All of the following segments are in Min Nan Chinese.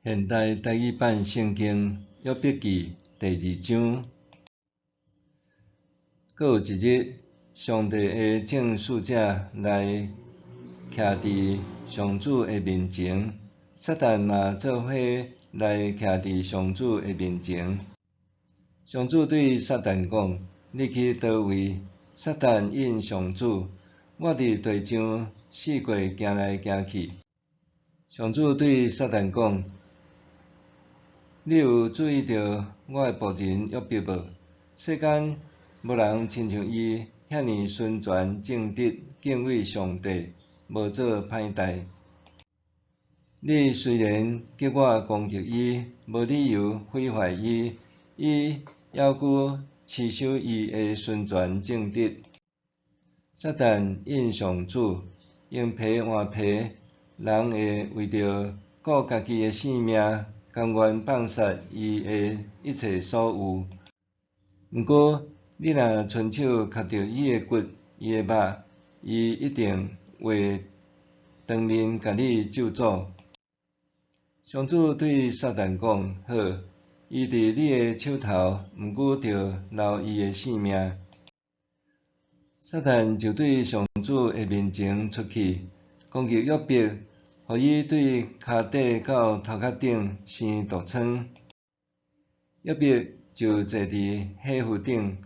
現代台語版聖經約伯記第二章。閣有一日，上帝的眾使者來徛佇上主的面前，撒旦嘛做伙來徛佇上主的面前。上主對撒旦講：你去佗位？撒旦應上主：我佇地上四界行來行去。上主對撒旦講：你有注意著我的僕人約伯無？世間無人親像伊遐爾純全正直，敬畏上帝，無做歹代。你雖然叫我攻擊伊，無理由毀壞伊，伊猶閣持守伊的純全正直。撒旦應上主：用皮換皮，人會為著顧家己的性命，甘願放殺伊的一切所有。毋過，你若伸手磕著伊的骨、伊的肉，伊一定會當面共你咒詛。上主對撒旦講：好，伊佇你的手頭，毋過著留伊的性命。撒旦就對上主的面前出去，攻擊約伯，予伊對跤底到頭殼頂生毒瘡。約伯就坐佇火窟頂，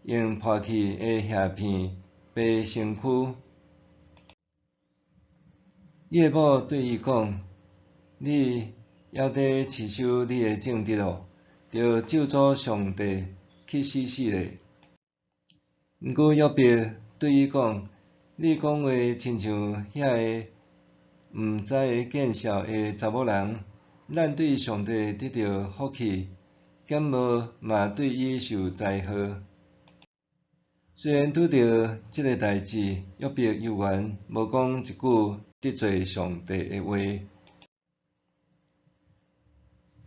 用破去的瓦片耙身軀。伊的某對伊講：你猶咧持守你的正直哦，著咒詛上帝，去死死咧！毋過約伯對伊講：你講話親像遐個毋知的見笑的查某人，咱對上帝得著福氣，敢無嘛對伊受災禍？雖然拄著這个代誌，約伯猶原無講一句得罪上帝的話。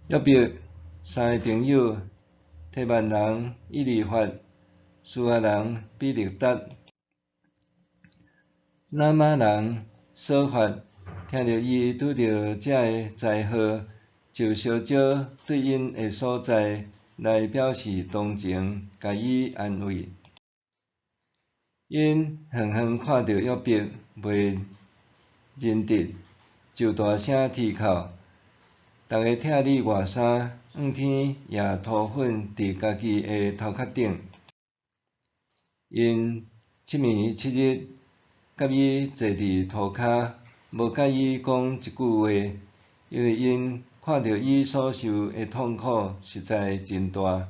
約伯三個朋友，提曼人以利法、書亞人比勒達、拿瑪人瑣法，聽著伊拄著這个災禍，就相招對𪜶的所在來表示同情，共伊安慰。𪜶遠遠看著約伯袂認得，就大聲啼哭，逐个拆裡外衫，向天掖塗粉佇家己的頭殼頂。𪜶七暝七日佮伊坐佇塗跤，無佮伊講一句話，因為𪜶看著伊所受的痛苦實在真大。